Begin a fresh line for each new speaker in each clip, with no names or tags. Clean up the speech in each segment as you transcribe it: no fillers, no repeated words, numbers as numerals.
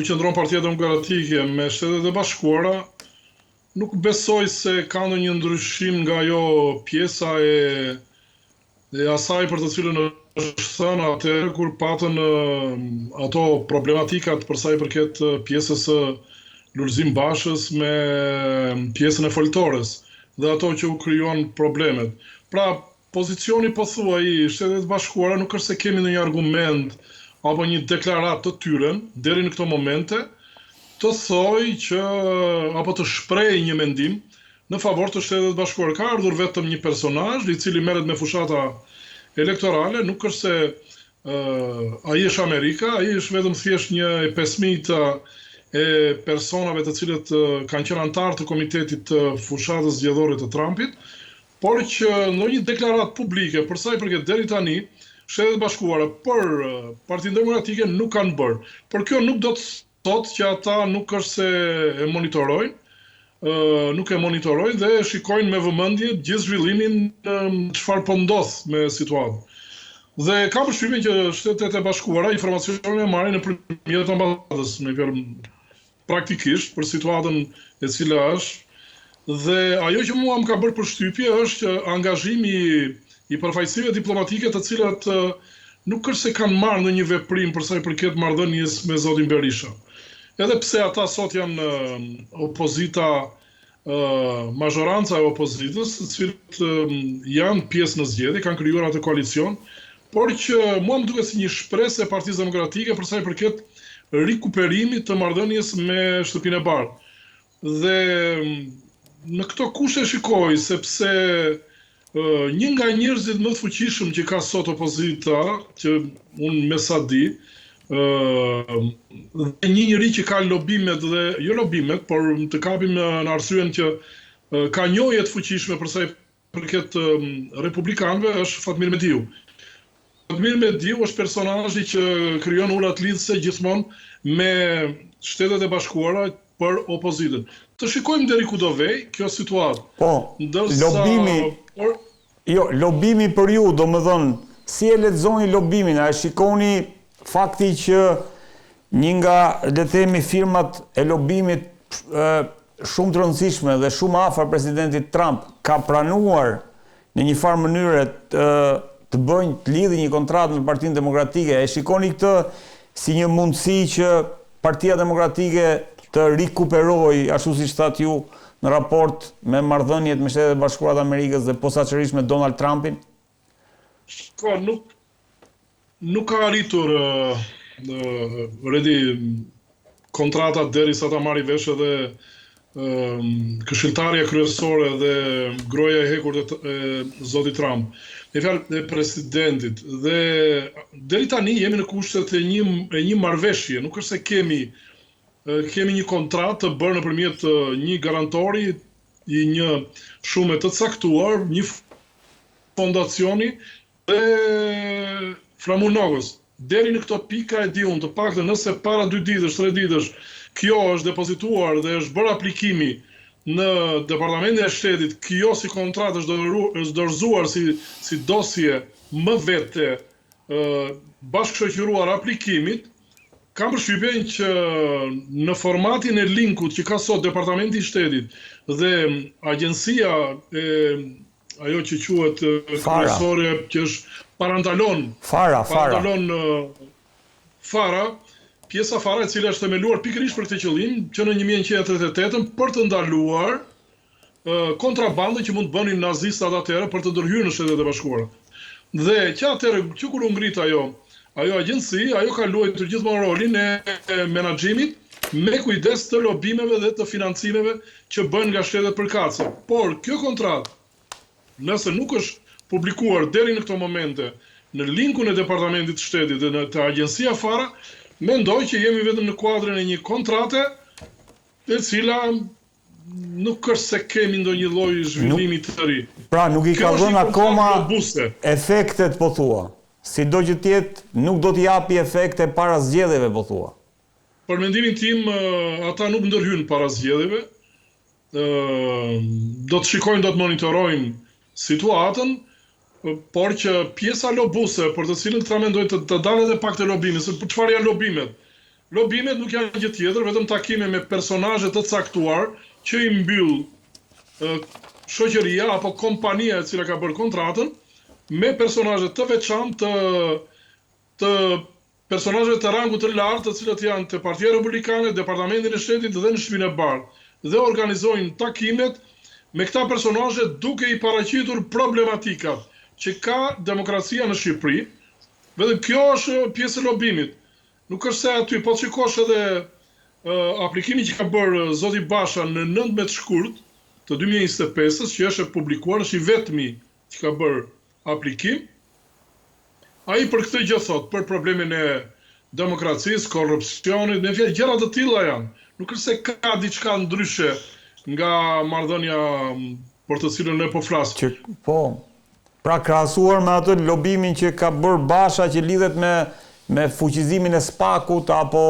Ku qëndron Partia Demokratike me Shtetet e Bashkuara, nuk besoj se ka ndonjë ndryshim nga ajo pjesa e e asaj për të cilën është thënë atëherë kur patën ato problematikat për sa i përket pjesës së Lulzim Bashës me pjesën e foltores dhe ato që u krijuan problemet. Pra, Pozicioni pothuaj i Shteteve të Bashkuara nuk është se kemi ndonjë argument apo një deklaratë të tyren deri në këto momente të thojë që apo të shprehë një mendim në favor të Shteteve të Bashkuara. Ka ardhur vetëm një personazh i cili merret me fushata elektorale, nuk është se ai është Amerika, ai është vetëm thjesht një e pesëmijta e personave të cilët kanë qenë anëtarë të komitetit të fushatës zgjedhore të Trumpit, Por që ndonjë deklaratë publike për sa i përket deri tani Shtetet e Bashkuara për Partinë Demokratike nuk kanë bërë. Por kjo nuk do të thotë që ata nuk është se e monitorojnë, nuk e monitorojnë dhe e shikojnë me vëmendje gjithë zhvillimin çfarë po ndodh me situatën. Dhe kam përshtypjen që Shtetet e Bashkuara informacionin e marrin nëpërmjet ambasadës, me fjalë praktikisht për situatën e cila është dhe ajo që mua më ka bërë përshtypje është që angazhimi i përfaqësive diplomatike të cilat nuk është se kanë marrë ndonjë veprim për sa i përket marrëdhënies me zotin Berisha. Edhe pse ata sot janë opozita mazhoranca e opozitës, të cilët janë pjesë në zgjedhje, kanë krijuar atë koalicion, por që mua më duket si një shpresë e Partisë Demokratike për sa i përket rikuperimit të marrëdhënies me Shtëpinë e Bardhë. Dhe në këto kushte shikoj sepse një nga njerëzit më të fuqishëm që ka sot opozita, që unë me sa di, dhe një njeri që ka lobimet dhe jo lobimet, por të kapim në, në arsyen që ka njohje të fuqishme për sa i përket republikanëve është Fatmir Mediu. Fatmir Mediu është personazhi që krijon urat lidhëse gjithmonë me Shtetet e Bashkuara për opozitën. Të shikojmë deri ku do vejë kjo situatë.
Po, Ndërsa, lobimi, por... jo, lobimi për ju, domethënë, si e lexoni lobimin, a e shikoni fakti që një nga, le të themi, firmat e lobimit shumë të rëndësishme dhe shumë afër presidentit Trump ka pranuar në një farë mënyre të të bëjnë të lidhin një kontratë me Partinë Demokratike. E shikoni këtë si një mundësi që Partia Demokratike të rikuperojë, ashtu siç thatë ju, në raport me marrëdhëniet me Shtetet e Bashkuara të Amerikës dhe posaçërisht me Donald Trumpin?
Shiko, nuk Nuk ka arritur Redi kontrata derisa ta marri vesh edhe këshilltarja kryesore dhe gruaja e hekurt e zotit Trump. Me fjalë e presidentit dhe deri tani jemi në kushtet e një e një marrëveshje, nuk është se kemi kemi një kontratë të bërë nëpërmjet një garantori i një shume të caktuar, një fondacioni Dhe Flamur Nokës, deri në këto pika e di unë, të paktën nëse para dy ditësh, tre ditësh, kjo është depozituar dhe është bërë aplikimi në Departamentin e Shtetit, kjo si kontratë është është dorëzuar si si dosje më vete bashkëshoqëruar aplikimit, kam përshtypjen që në formatin e linkut që ka sot Departamenti i Shtetit dhe agjencia e ajo që quhet kryesore që është parandalon
fara
fara parandalon fara pjesa fara e cila është themeluar pikërisht për këtë qëllim që në 1938 për të ndaluar kontrabandën që mund të bënin nazistat atëherë për të ndërhyrë në Shtetet e Bashkuara. Dhe që atëherë që kur u ngrit ajo ajo agjenci, ajo ka luajtur gjithmonë rolin e menaxhimit me kujdes të lobimeve dhe të financimeve që bëhen nga shtetet përkatëse. Por kjo kontratë, nëse nuk është publikuar deri në këto momente në linkun e Departamentit të Shtetit dhe në te agjencia Fara, mendoj që jemi vetëm në kuadrin e një kontrate e cila nuk është se kemi ndonjë lloj zhvillimi të
ri. Pra nuk i ka dhënë akoma efektet po thua. Sido që të jetë, nuk do të japi efekte para zgjedhjeve po thua.
Për mendimin tim, ata nuk ndërhyjnë para zgjedhjeve. Do të shikojnë, do të monitorojnë situatën, por që pjesa lobuse për të cilën këta mendojnë të, të dalë edhe pak te lobimi, se për çfarë janë lobimet? Lobimet nuk janë gjë tjetër, vetëm takime me personazhe të caktuar që i mbyll shoqëria apo kompania e cila ka bërë kontratën me personazhe të veçantë të të personazheve të rangut të lartë të cilët janë te Partia Republikane, Departamentin e Shtetit dhe në Shtëpinë e Bardhë dhe organizojnë takimet me këta personazhe duke i paraqitur problematikat që ka demokracia në Shqipëri. Vetëm kjo është pjesë e lobimit. Nuk është se aty, po të shikosh edhe aplikimin që ka bërë zoti Basha në 19 shkurt të 2025-ës, që është e publikuar, është i vetmi që ka bërë aplikim. Ai për këtë gjë thotë, për problemin e demokracisë, korrupsionit, me fjalë gjëra të tilla janë. Nuk është se ka diçka ndryshe nga marrëdhënia për të cilën ne po
flasim. Që, po, Pra krahasuar me atë lobimin që ka bërë Basha që lidhet me me fuqizimin e SPAK-ut apo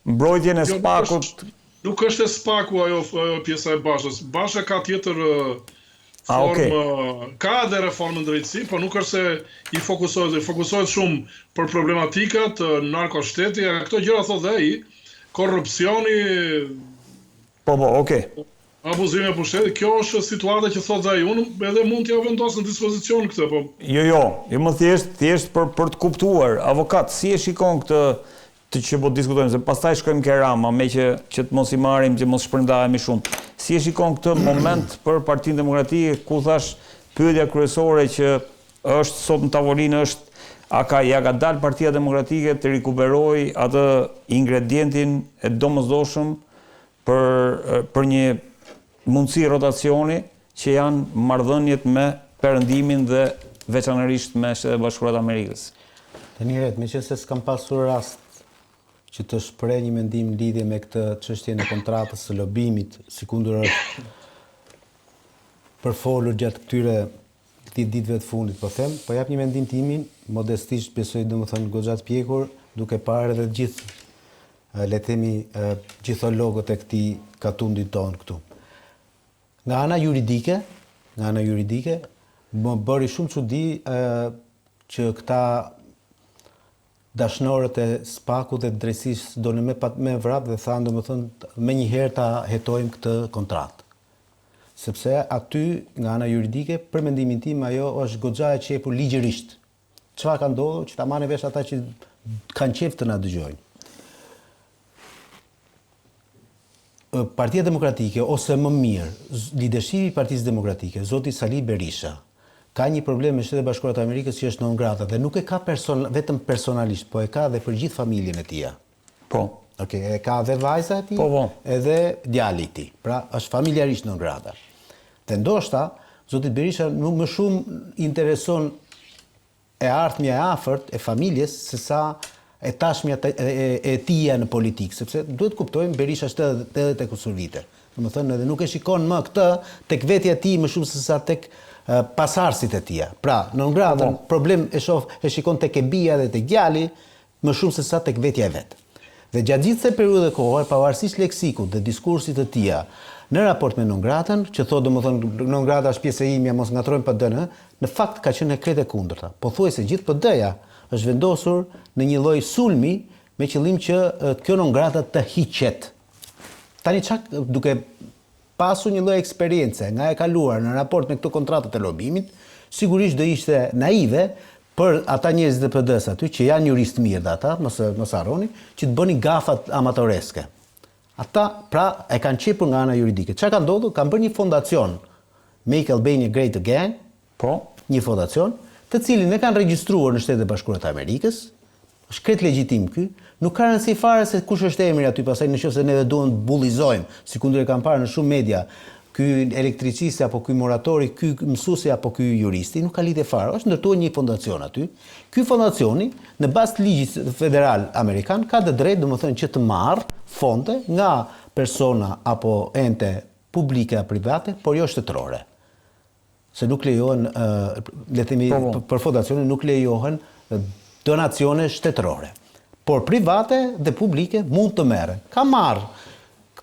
mbrojtjen e jo,
SPAK-ut. Nuk është e SPAK-u ajo ajo pjesa e Bashës. Basha ka tjetër formë, okay. ka edhe reformën në drejtësi, por nuk është se i fokusohet, i fokusohet shumë për problematikat, narkoshteti, këto gjëra thotë dhe ai, korrupsioni.
Po po, okay.
Abuzimi me pushtetin, kjo është situata që thotë dhe ai, unë edhe mund t'ja vendos në dispozicion këtë,
po. Jo, jo, jo më thjesht, thjesht për për të kuptuar, avokat, si e shikon këtë të që po diskutojmë, se pastaj shkojmë ke Rama, meqë që të mos i marrim, që mos shpërndahemi shumë. Si e shikon këtë moment për Partinë Demokratike, ku thashë pyetja kryesore që është sot në tavolinë është a ka ia ka dalë Partia Demokratike të rikuperojë atë ingredientin e domosdoshëm për për një mundësi rotacioni që janë marrëdhëniet me Perëndimin dhe veçanërisht me Shtetet e Bashkuara të Amerikës.
Tani Ret, meqenëse s'kam pasur rast që të shpreh një mendim në lidhje me këtë çështjen e kontratës së lobimit, sikundër është përfolur gjatë këtyre këtyre ditëve të fundit, po them, po jap një mendim timin, modestisht besoj domethënë goxha të pjekur, duke parë edhe të gjithë le të themi gjithologët e këtij katundi tonë këtu. Nga ana juridike, nga ana juridike, më bëri shumë çudi që këta dashnorët e SPAK-ut dhe të drejtësisë dolën me me vrap dhe thanë domethënë menjëherë ta hetojmë këtë kontratë. Sepse aty nga ana juridike, për mendimin tim ajo është goxha e qepur ligjërisht. Çfarë ka ndodhur që ta marrin vesh ata që kanë qejf të na dëgjojnë. Partia Demokratike ose më mirë, lidershipi i Partisë Demokratike, zoti Sali Berisha, ka një problem me Shtetet e Bashkuara të Amerikës që është non grata dhe nuk e ka person, vetëm personalisht, po e ka dhe për gjithë familjen e tij.
Po.
Ok, e ka dhe vajza e tij,
po, po.
edhe djali i tij. Pra, është familjarisht non grata. Dhe ndoshta, zotit Berisha nuk më shumë intereson e ardhmja e afërt e familjes se sa e tashmja e, e, e tija në politikë, sepse duhet të kuptojmë Berisha është 80 e kusur vite. Domethënë edhe nuk e shikon më këtë tek vetja e tij më shumë se sa tek pasardhësit e tija. Pra, non gratën, po, po. problem e shoh e shikon tek e bija dhe tek djali, më shumë se sa tek vetja e vet. Dhe gjatë gjithë kësaj periudhe kohore, pavarësisht leksikut dhe diskursit të tija në raport me non gratën, që thotë domethënë non grata është pjesë e imja, mos ngatërrojmë PD-në, në fakt ka qenë krejt e kundërta. Pothuajse gjithë PD-ja është vendosur në një lloj sulmi me qëllim që kjo non grata të hiqet. Tani ça duke pasur një lloj eksperience nga e kaluara në raport me këto kontratat e lobimit, sigurisht do ishte naive për ata njerëzit e PD-së aty, që janë juristë të mirë dhe ata, mos mos harroni, që të bënin gafat amatoreske. Ata, pra, e kanë qepur nga ana juridike. Çfarë ka ndodhur? Kanë bërë një fondacion, Make Albania Great Again,
Po.
Një fondacion, të cilin e kanë regjistruar në Shtetet e Bashkuara të Amerikës, është krejt legjitim ky, nuk ka rëndësi fare se kush është emri aty pastaj në qoftë se neve duam të bullizojmë, sikundër e kam parë në shumë media, ky elektricisti apo ky muratori, ky mësuesi apo ky juristi, nuk ka lidhje fare, është ndërtuar një fondacion aty. Ky fondacioni, në bazë të ligjit federal amerikan, ka të drejtë, domethënë që të marrë fonde nga persona apo ente publike a private, por jo shtetërore. Se nuk lejohen, le të themi, po, po. për fondacionin nuk lejohen donacione shtetërore. Por private dhe publike mund të merren. Ka marrë,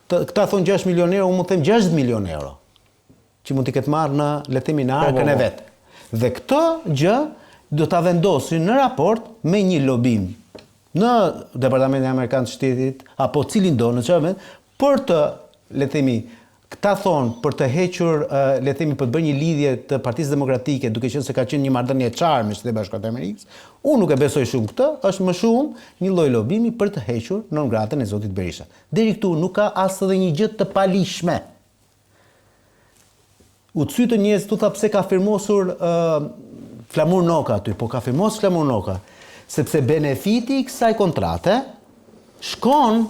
këta thonë 6 milion euro, unë mund të them 60 milion euro, që mund t'i ketë marrë në, le të themi, në po, arkën e vet. Dhe këtë gjë do ta vendosin në raport me një lobim. në Departamentin Amerikan të Shtetit apo cilindo në çfarë vend për të le të themi këta thonë për të hequr le të themi për të bërë një lidhje të Partisë Demokratike duke qenë se ka qenë një marrëdhënie e çarë me Shtetet e Bashkuara të Amerikës, unë nuk e besoj shumë këtë, është më shumë një lloj lobimi për të hequr non gratën e zotit Berisha. Deri këtu nuk ka as edhe një gjë të paligjshme. U cytën njerëz tu tha pse ka firmosur Flamur Noka aty, po ka firmosur Flamur Noka, sepse benefiti i kësaj kontrate shkon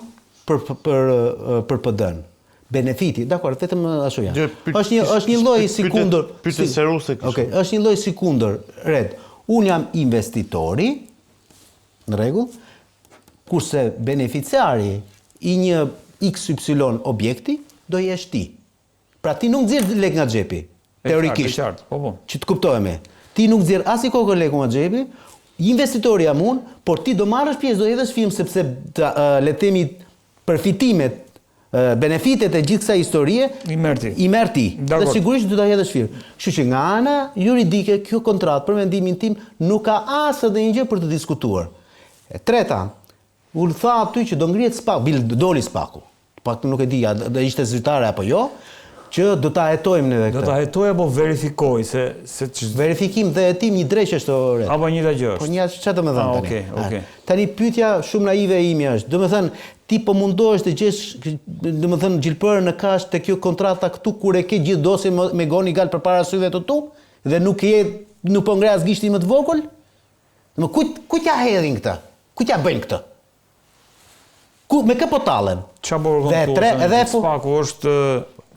për për për PD-n. Benefiti, dakor, vetëm ashtu ja. Është një është një lloj si kundër.
Pyetje serioze
kështu. Okej, është një lloj si kundër, Red. Unë jam investitori, në rregull, kurse beneficiari i një XY objekti do jesh ti. Pra ti nuk nxjerr lekë nga xhepi, teorikisht.
E qartë, po po.
Që të kuptohemi. Ti nuk nxjerr asnjë kokërr leku nga xhepi, investitori jam unë, por ti do marrësh pjesë, do hedhësh firmë sepse le të themi përfitimet, benefitet e gjithë kësaj historie
i merr ti.
I merr ti. Dhe sigurisht do ta hedhësh firmë. Kështu që nga ana juridike kjo kontratë për mendimin tim nuk ka as edhe një gjë për të diskutuar. E treta, u tha aty që do ngrihet SPAK, bil doli SPAK-u. Pak nuk e di, a do ishte zyrtare apo jo, që do ta hetojmë neve
këtë. Do ta hetoj apo verifikoj se se
ç... Verifikim dhe hetim një dreq është ore.
Apo njëjta gjë
është. Po një çfarë do të thonë ah,
tani? Okej, okej.
Tani pyetja shumë naive e imja është, domethënë ti po mundohesh të gjesh domethënë gjilpërën në kashtë te kjo kontrata këtu kur e ke gjithë dosjen McGonigal përpara syve të tu dhe nuk je nuk po ngre as gishtin më të vogël? Domethënë kujt kujt ja hedhin këtë? Kujt ja bëjnë këtë? Ku me kë po
tallen? Çfarë po kërkon këtu? Tre, edhe po SPAK-u është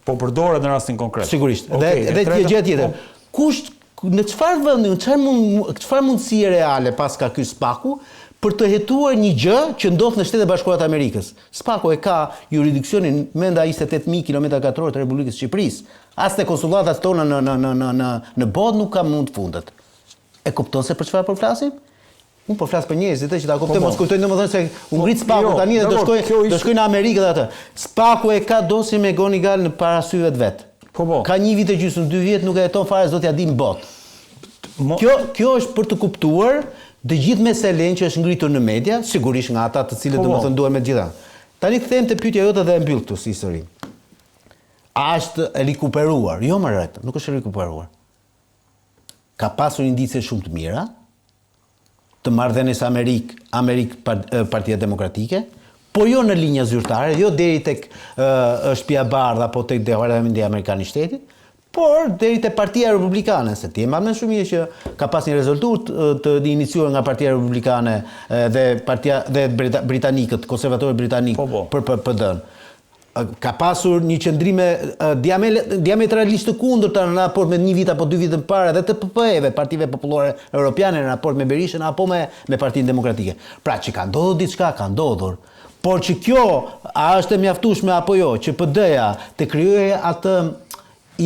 po përdoret në rastin konkret.
Sigurisht. Dhe okay, dhe një gjë tjetër. Po. Kush në çfarë vendi, në çfarë mund çfarë mundësie reale paska ky SPAK-u për të hetuar një gjë që ndodh në Shtetet e Bashkuara të Amerikës? SPAK-u e ka juridiksionin menda 28000 kilometra katrorë të Republikës së Shqipërisë. As te konsullatat tona në në në në në në botë nuk ka mund të fundet. E kupton se për çfarë po flasim? Unë po flas për njerëzit që ta kuptojnë, po, po. mos kujtojnë domethënë se u po, ngrit SPAK-u jo, tani dhe do shkojë do shkojë në Amerikë dhe atë. SPAK-u e ka dosjen McGonigal në para syve të vet.
Po po.
Ka një vit e gjysmë, dy vjet nuk e heton fare, Zot ia di në botë. Kjo kjo është për të kuptuar të gjithë meselen që është ngritur në media, sigurisht nga ata të cilët po, po. domethënë duhen me të gjitha. Tani kthehem te pyetja jote dhe e mbyll këtu si histori. A është rikuperuar? Jo më rreth, nuk është rikuperuar. Ka pasur indicie shumë të mira të marrëdhënies Amerikë, Amerikë Partia Demokratike, por jo në linja zyrtare, jo deri tek Shtëpia e Bardhë apo tek Departamenti Amerikan i Shtetit, por deri te Partia Republikane, se ti e mban mend shumë mirë që ka pas një rezolutë të iniciuar nga Partia Republikane dhe Partia dhe britanikët, konservatorët britanikë po, po. për PD-n. Ka pasur një qëndrime diametralisht të kundërta në raport me një vit apo dy vite më parë edhe të PPE-ve, Partive Popullore Europiane në raport me Berishën apo me me Partinë Demokratike. Pra që ka ndodhur diçka, ka ndodhur. Por që kjo a është e mjaftueshme apo jo, që PD-ja të krijojë atë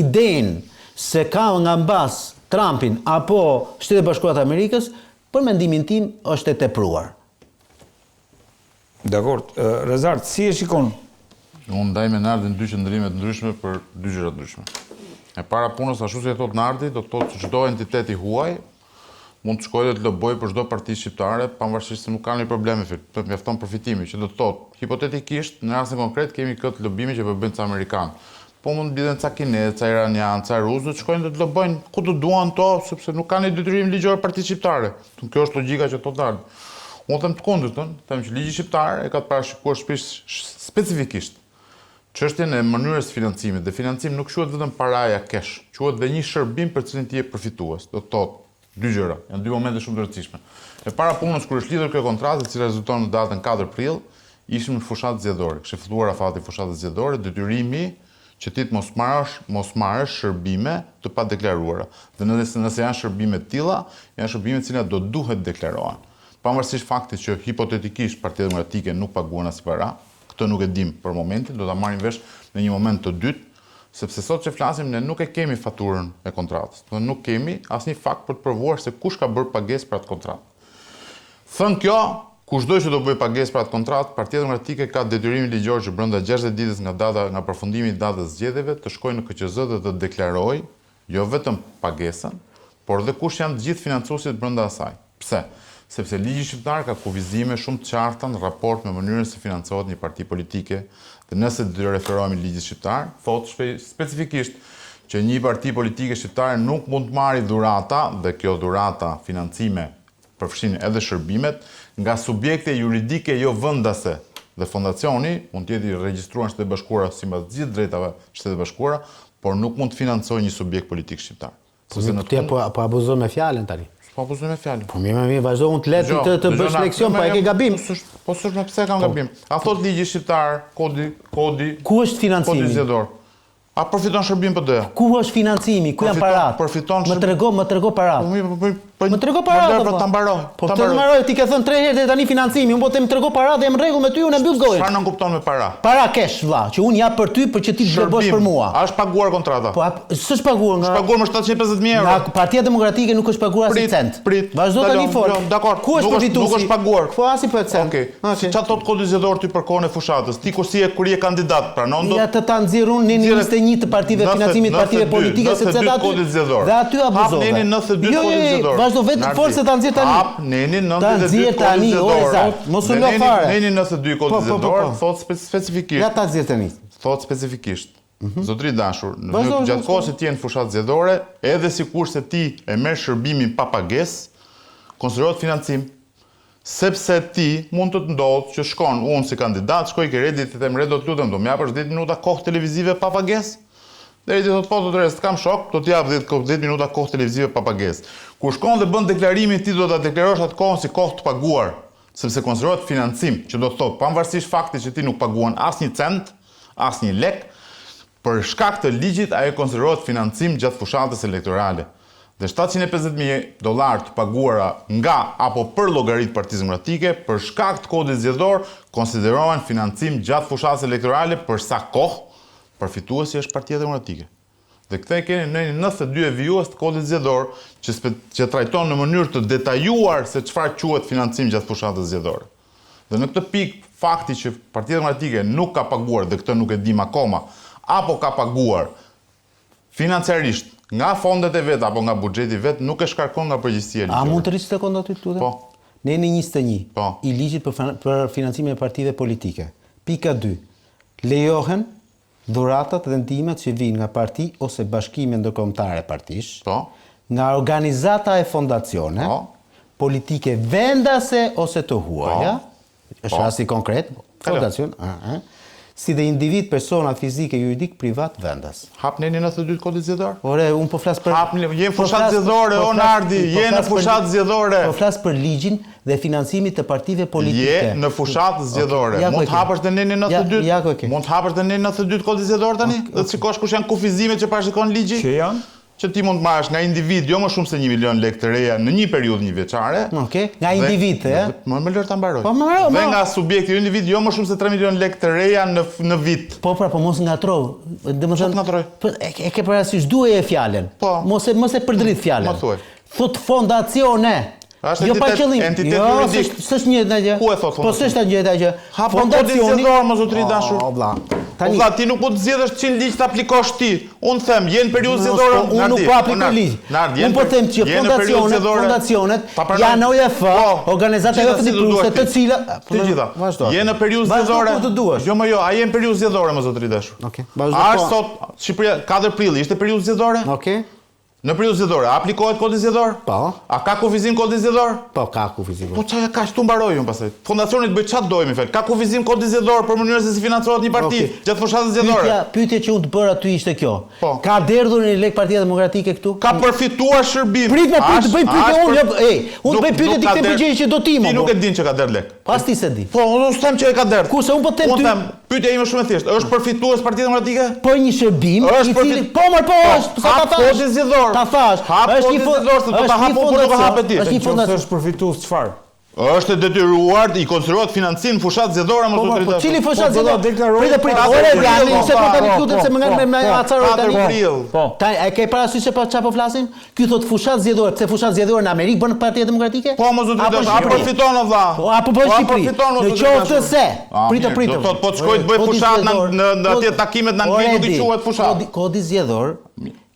idenë se ka nga mbas Trumpin apo Shtetet e Bashkuara të Amerikës, për mendimin tim është e tepruar.
Dakord. Rezart, si e shikon?
Unë ndaj me Nardin dy qëndrime të ndryshme për dy gjëra të ndryshme. E para punës, ashtu si e thotë Nardi, do të thotë se çdo entitet i huaj mund të shkojë dhe të lobojë për çdo parti shqiptare, pavarësisht se nuk ka ndonjë problem, mjafton përfitimi, që do të thotë, hipotetikisht, në rastin konkret kemi këtë lobimin që po bëjnë ca amerikanë. Po mund të mblidhen ca kinezë, ca iranianë, ca rusë, do të shkojnë dhe të lobojnë ku të duan to, sepse nuk kanë një detyrim ligjor partitë shqiptare. Kjo është logjika që thotë Nardi. Unë them të kundërtën, them që ligji shqiptar e ka të parashikuar specifikisht çështjen e mënyrës së financimit dhe financim nuk quhet vetëm paraja cash, quhet dhe një shërbim për të cilin ti je përfitues. Do të thotë dy gjëra, janë dy momente shumë të rëndësishme. E para punës kur është lidhur kjo kontratë, e cila rezulton në datën 4 prill, ishim në fushatë zgjedhore. Kishte filluar afati i fushatës zgjedhore, detyrimi që ti të mos marrësh, mos marrësh shërbime të padeklaruara. Dhe nëse nëse janë shërbime të tilla, janë shërbime të cilat do duhet të deklarohen. Pavarësisht faktit që hipotetikisht Partia Demokratike nuk paguan asnjë para, këtë nuk e dimë për momentin, do ta marrim vesh në një moment të dytë, sepse sot që flasim ne nuk e kemi faturën e kontratës. Do nuk kemi asnjë fakt për të provuar se kush ka bërë pagesë për atë kontratë. Thënë kjo, kushdo që do bëjë pagesë për atë kontratë, Partia Demokratike ka detyrimin ligjor që brenda 60 ditës nga data nga përfundimi i datës së zgjedhjeve të shkojë në KQZ dhe të deklarojë jo vetëm pagesën, por dhe kush janë të gjithë financuesit brenda asaj. Pse? Sepse ligji shqiptar ka kufizime shumë të qarta në raport me mënyrën si financohet një parti politike dhe nëse do t'i referohemi ligjit shqiptar, thotë specifikisht që një parti politike shqiptare nuk mund të marri dhurata dhe kjo dhurata, financime, përfshin edhe shërbimet, nga subjekte juridike jo vendase dhe fondacioni mund të jetë i regjistruar në Shtetet e Bashkuara sipas gjithë të drejtave të Shteteve të Bashkuara, por nuk mund të financojë një subjekt politik shqiptar.
Po se në ti po po abuzon me fjalën tani.
Po abuzoj me
fjalën. Po mirë, mirë, vazhdo unë të lë të të bësh leksion, po e ke gabim.
Po s'është, po s'është më pse kam po. gabim. A thot ligji shqiptar, kodi, kodi.
Ku është financimi?
Kodi zgjedhor. A përfiton shërbim
PD? Ku është financimi? Ku janë paratë?
Përfiton
Më trego, më trego paratë.
Po mirë, po po,
po më trego paratë.
Po ta mbaroj.
Po të mbaroj, ti ke thënë tre herë deri tani financimi. Unë po them trego paratë dhe jam në rregull me ty, unë e mbyll
gojën. Çfarë nënkupton me
para? Para cash, vlla, që unë jap për ty për që ti të bësh për mua.
A është paguar kontrata?
Po, s'është paguar
nga Është paguar me 750 mijë euro.
Nga Partia Demokratike nuk është paguar asnjë cent.
Prit,
Vazhdo tani fol.
Jo, dakor.
Ku është përfituesi?
Nuk është paguar.
Po asnjë për
cent. Okej. Okay. Çfarë thotë kodi zgjedhor ty për kohën e fushatës? Ti kur si je kur je kandidat, pranon
dot? Ja të ta nxjerr unë nenin 21 të partive financimit të partive politike
sepse aty
kodi zgjedhor. Dhe aty
abuzove. Hap nenin 92
jo,
jo, jo,
vazhdo vetëm fol se ta nxjerr tani.
Hap nenin 92
kodi zgjedhor. Mos u lodh
fare. Neni 92 kodi po, po, po, zgjedhor thotë specifikisht.
Ja ta nxjerr tani.
Thotë specifikisht. Mhm. Zotëri i dashur, në gjatë kohës që ti je në fushatë zgjedhore, edhe sikurse ti e merr shërbimin pa pagesë, konsiderohet financim. Sepse ti mund të të ndodhë që shkon unë si kandidat, shkoj ke Redi të them Redo të lutem do më japësh 10 minuta kohë televizive pa pagesë? Dhe Redi thotë po thotë s'të kam shok, do të jap 10 10 minuta kohë televizive pa pagesë. Kur shkon dhe bën deklarimin ti do ta deklarosh atë kohën si kohë të paguar, sepse konsiderohet financim, që do të thotë pavarësisht faktit që ti nuk paguan asnjë cent, asnjë lek, Për shkak të ligjit ajo konsiderohet financim gjatë fushatës elektorale dhe 750.000 dollarë të paguara nga apo për llogari të Partisë Demokratike për shkak të kodit zgjedhor konsiderohen financim gjatë fushatës elektorale për sa kohë përfituesi është Partia Demokratike. Dhe këtë e keni në nenin 92 e vijues të kodit zgjedhor që spe, që trajton në mënyrë të detajuar se çfarë quhet financim gjatë fushatës zgjedhore. Dhe në këtë pikë, fakti që Partia Demokratike nuk ka paguar, dhe këtë nuk e dimë akoma, apo ka paguar financiarisht nga fondet e veta apo nga buxheti i vet, nuk e shkarkon nga përgjegjësia
ligjore. A mund të rri sekondë aty, të lutem?
Po.
Neni 21
po.
i ligjit për, për financimin e partive politike. Pika 2. Lejohen Dhuratat dhe ndihmat që vijnë nga parti ose bashkime ndërkombëtare partish,
po.
nga organizata e fondacione,
po.
politike vendase ose të huaja,
po.
është rasti konkret, fondacion, ë, si dhe individ, persona fizike, juridik, privat,
vendas. Hap nenin 92 të kodit zgjedhor?
Ore, unë po flas për
Hap je në po fushatë zgjedhore, po o Nardi, po je në fushatë zgjedhore.
Po flas për ligjin dhe financimit të partive politike.
Je në fushatë zgjedhore. Mund të hapësh dhe nenin 92?
Ja, ku e ke.
Mund të hapësh dhe nenin 92 të kodit zgjedhor tani? Dhe të shikosh kush janë kufizimet që parashikon ligji?
Që janë?
Që ti mund të marrësh nga individ jo më shumë se 1 milion lekë të reja në një periudhë një
vjeçare. Okej, nga individ, e?
Më më lër ta mbaroj.
Po më mbaroj.
Dhe nga subjekti jo individ jo më shumë se 3 milion lekë të reja në në vit.
Po pra, po mos ngatro.
Domethënë ngatërroj.
Po e, e ke parasysh duaje fjalën.
Po.
Mos e mos e përdridh fjalën.
Më thuaj.
Thot fondacione.
Është jo
pa qëllim.
Entitet
jo,
juridik.
S'është një gjë.
Ku e thotë
Po s'është një gjë.
Hap fondacioni. Zgjedhor mo zotëri i dashur.
O vlla.
Tani, o vlla, ti nuk mund të zgjedhësh cilin ligj të aplikosh ti. Unë them, je në periudhë
zgjedhore. Po, unë nuk po aplikoj ligj. Unë po them që fondacionet, fondacionet janë OJF, po, organizata jo fitimprurëse të cilat
të gjitha.
Vazhdo.
Je në periudhë zgjedhore.
Vazhdo ku të duash.
Jo, më jo, a je në periudhë zgjedhore mo zotëri i
dashur? Okej. Vazhdo. A
është po. sot Shqipëria 4 prilli, ishte periudhë zgjedhore?
Okej.
Në periudhë zgjedhore, a aplikohet kodi zgjedhor?
Po.
A ka kufizim kodi zgjedhor?
Po, ka kufizim.
Po ça kaq tu mbaroj unë pastaj. Fondacioni të bëjë ça të dojë më fal. Ka kufizim kodi zgjedhor për mënyrën se si financohet një parti okay. gjatë fushatës
zgjedhore. Pyetja, pyetja që unë të bëra ty ishte kjo.
Po.
Ka derdhur një lek Partia Demokratike këtu?
Ka përfituar shërbim.
Prit, më prit, të bëj pyetje unë, jo, ej, unë të bëj pyetje ti këtë përgjigje që do ti
më. Ti nuk e din që ka derdh lek.
Pas ti s'e di.
Po, unë nuk them që e ka derdh.
Kurse unë po them ty.
Unë them, pyetja ime është shumë e thjeshtë. Është përfitues Partia Demokratike?
Për një shërbim,
i
cili po mor po, po është, sa ta thash.
Kodi zgjedhor.
Ta thash.
Është një zgjedhor se do ta hap unë, por nuk e hape
ti. Është një fondacion. Është përfitues çfarë?
Është e detyruar, i konsiderohet financim fushatë zgjedhore mo
po,
zotëri.
Po, cili fushatë
po,
zgjedhore? Prit, prit, ore, jani, se po tani lutem se më nga me acaroj
tani.
Po. Ta e ke parasysh se pa çfarë po flasim? Ky thot fushatë zgjedhore, pse fushatë zgjedhore në Amerikë bën Partia
Demokratike? Po mo zotëri dash, a përfiton o
vlla? Po apo po në Shqipëri? Në qoftë se,
pritë pritë. Do thot po të shkoj të bëj fushatë në në atje takimet në Angli nuk i quhet
fushatë. Kodi, kodi zgjedhor.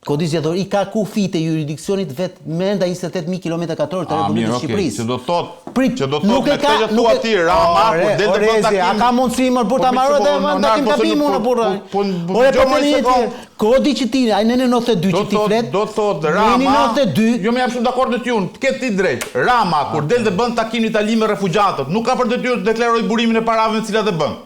Kodi zgjedhor i ka kufijtë e juridiksionit vet brenda 28000 kilometra katrorë të
ah,
Republikës së Shqipërisë.
Që do thotë, Prit, që do thotë me këtë që thua ti Rama, kur del të bën
takim. A ka mundësi më burrë ta
po,
marrë
po,
dhe më takim
po,
gabim unë burrë.
Po,
Ore po tani Kodi që ti, ai neni 92 që ti flet.
Do thotë Rama.
Neni 92.
Jo më jam shumë dakord me ty unë, të ketë ti drejt. Rama kur del të bën takim në Itali me refugjatët, nuk ka për detyrë të deklarojë burimin e parave me të cilat e bën.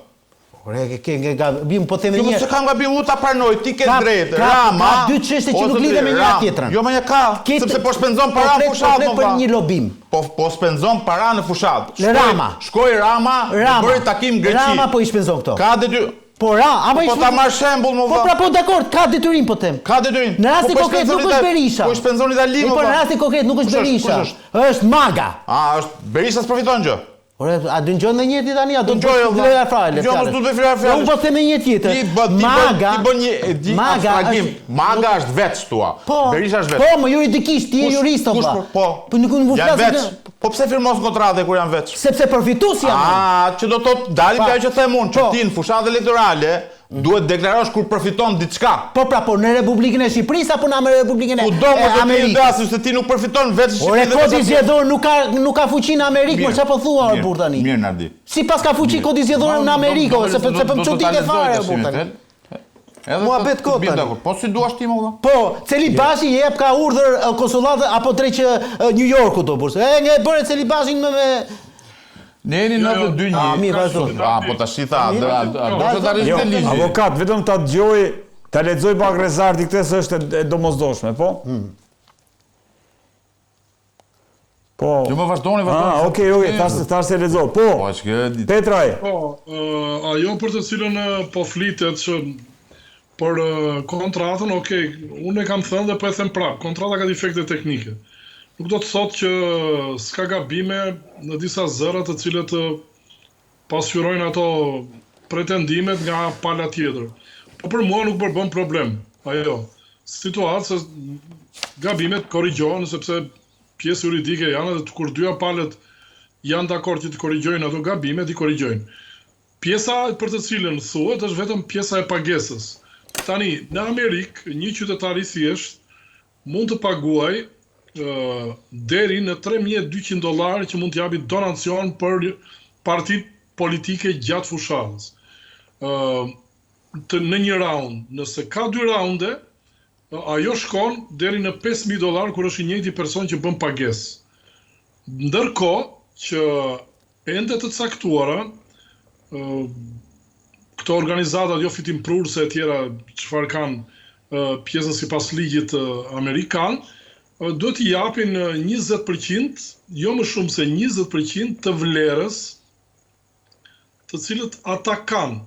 Ore, ke ke ke gabim, po them
jo,
një.
Jo, s'e kam gabim, unë ta pranoj, ti ke drejt.
Rama. Ka dy çështje që nuk lidhen me njëra tjetrën.
Jo, më një ka, sepse po shpenzon
po
para në fushatë,
po për një lobim.
Po po shpenzon para në fushatë.
Shkoi Rama.
Shkoi Rama, bëri takim në Greqi.
Rama po i shpenzon këto.
Ka detyrë.
Po ra, apo i
Po ta marr shembull më
Po pra po dakord, ka detyrim po them.
Ka detyrim.
Në rastin
po, po
konkret nuk është Berisha.
Po shpenzon Itali
më. Po në rastin konkret nuk është Berisha. Është Maga.
A, është Berisha s'përfiton gjë.
Ore, a dëgjon ndonjë ti tani, a do të bësh fjalë fjalë?
Jo, mos do të bëj fjalë
fjalë. Unë po them një tjetër.
Ti bën ti bën ti bën një di abstragim. Maga është veç thua.
Po,
Berisha është veç.
Po, më juridikisht ti je jurist apo?
Po.
Po, po nuk mund
të flas. Po pse firmos kontratë kur janë
veç? Sepse përfitues jam.
Ah, që do të thotë dalim te ajo që them unë, që po. ti në fushatë elektorale Duhet deklarosh kur përfiton
diçka. Po pra, po në Republikën e Shqipërisë apo në Republikën e
Kudo më të Amerikës? Kudo se ti nuk përfiton veç në
Shqipëri. Ore kodi zgjedhor nuk ka nuk ka fuqi në Amerikë, më çfarë po thua or burr tani?
Mirë Nardi.
Si paska fuqi kodi zgjedhor në Amerikë, se se po më çudite fare o burr tani.
Edhe
Muhabet kot tani.
Po si duash ti më
vëlla? Po, Celibashi jep ka urdhër konsullatë apo drejt që New Yorku do burr. E nge bëre Celibashin me me
Neni 92 një.
A, mirë, vazhdo.
A, po tash i tha, do do të arrish
jo,
te ligji.
Avokat, vetëm ta dëgjoj, ta lexoj pak Rezarti këtë se është e domosdoshme, po?
Hmm.
Po.
Jo, më vazhdoni, vazhdoni.
Ah, okay, okay, thash thash se lexo. Po.
Po, është kjo
e Petraj.
Po, ajo për të cilën po flitet që për kontratën, okay, unë e kam thënë dhe po e them prapë, kontrata ka defekte teknike. Nuk do të thotë që s'ka gabime në disa zëra të cilët pasqyrojnë ato pretendimet nga pala tjetër. Po për mua nuk përbën problem ajo situatë se gabimet korrigjohen sepse pjesë juridike janë edhe kur dyja palët janë dakord që të korrigjojnë ato gabime, i korrigjojnë. Pjesa për të cilën thuhet është vetëm pjesa e pagesës. Tani, në Amerikë, një qytetar i thjeshtë mund të paguajë deri në 3200 dollarë që mund të japi donacion për partitë politike gjatë fushatës. Të në një round, nëse ka dy raunde, ajo shkon deri në 5000 dollarë kur është i njëjti person që bën pagesë. Ndërkohë që ente të caktuara, këto organizatat jo fitimprurëse e tjera çfarë kanë pjesën sipas ligjit amerikan, duhet t'i japin 20%, jo më shumë se 20% të vlerës të cilët ata kanë.